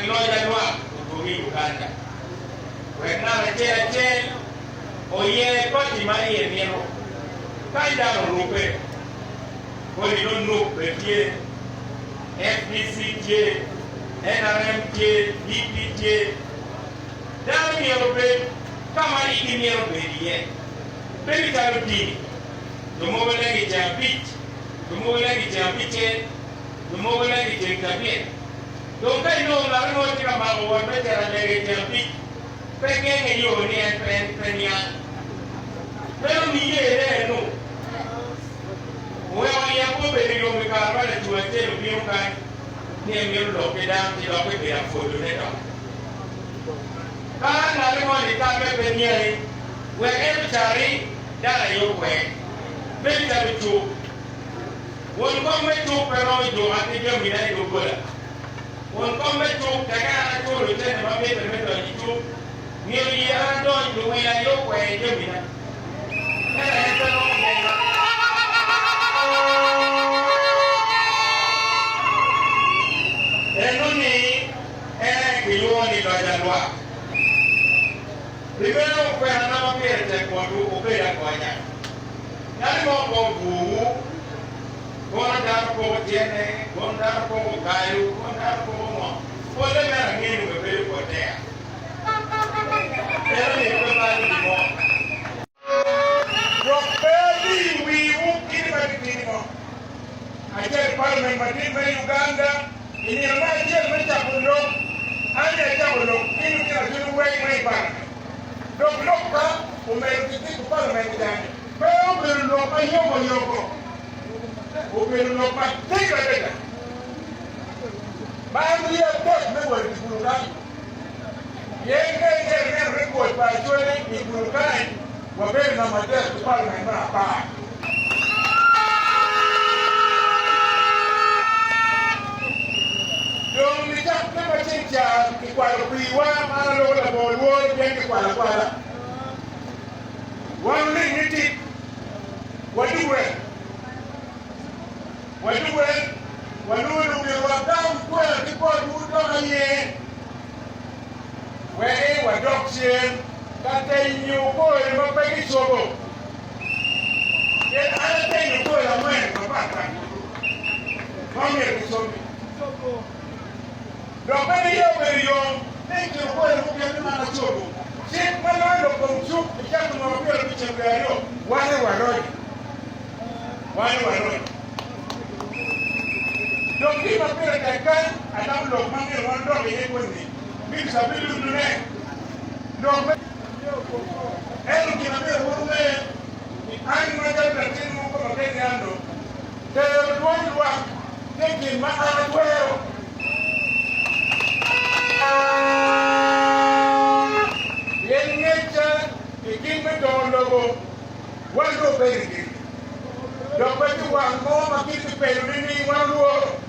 loc alwak odwogi i Uganda. Wek ngat acel acel oyer pati ma iye mito. Kany dano orubbe, kodi nongo NUP bene tye, FDC tye, NRM tye, DP tye. Dano myero obed ka ma igi myero obed iye. Bedo calo dini, jo mogo lego i ceng abic, jo mogo lego i ceng abicel, jo mogo lego i ceng cabit. Dong ka inongo ngat mo tye ka mako wot me cito alega i ceng abic, pe genge yo ni en pe pe niang. Meno niyene eno oweko iye pe obedo yom i kare ma lacung acel obino kany ni emito lok ki dano ci dok ebedo apwodone dok. Ka ngat moni tamme pe niangi, wek en ocati, dano aye okwer. Bedo calo cuk. Won kom me cuk pe romo juka ki jamina i doggola. Won kom me cuk teke an aculo cente ma mitte me donyo i cuk, myero oye an adony, luwil aye okwer jamina. Ento en pe romo genga. Eno-ni en aye kilwongo ni loc alwak. Pi meno, kwenana ma pire tek botwu obed agonya. Ngat mo pe obwowu, kono dano poko tyene, kono dano poko kayo, kono dano poko ngo. Polle mere angeyo ni wabedo kotea. Ento ni pe balo gin mo. Gwok pe adi wiwu kit ma gitidi mo. Acel i Parliament madit me Uganda i nino me acel me cako lok, an aye acako lok ki lutino acoli weng ma i Parliament. Dok lokka omedo ki tito Parliament jani pe obedo lok ma yobo yobo, obedo lok matek adada ma an wiya tek me wot i gulu kany. Pien ka icito ineno rekod pa Acholi i gulu kany, wabedo namba adek ki palament me apar. Dong nicakke ma ceng ca kikwalo piwa, man aloko labongo lworo pien kikwalo akwala. Wan oling nitik, wadugwe, wadugwe, walungo myero wagam kwer ki botwu dok aye. Wek wadok cen ka tenyo kori ma pe gicobo, pien an atenyo kori angwen mapatpat ma myero gicobi. Dok bene iye obedo yom ni i kin kori mukene ma an acobo, cik ma loyo lok kom cuk i cato mwaka 92 wane waroco. Wane waroco. Dong gin ma pire tek kany, atamo lok ma myero wan odok iye koni, Minista bilutune lok me Ento gin ma myero wun wunge ni an macalo latin mogo ma pe niang dong, tero dwon lwak tye gin ma an atwero. Pien ngecca i gin me dongo lobo wan dong obedo i gin. Dok pe tye wang mo ma kit ki pelo nining wan olworo.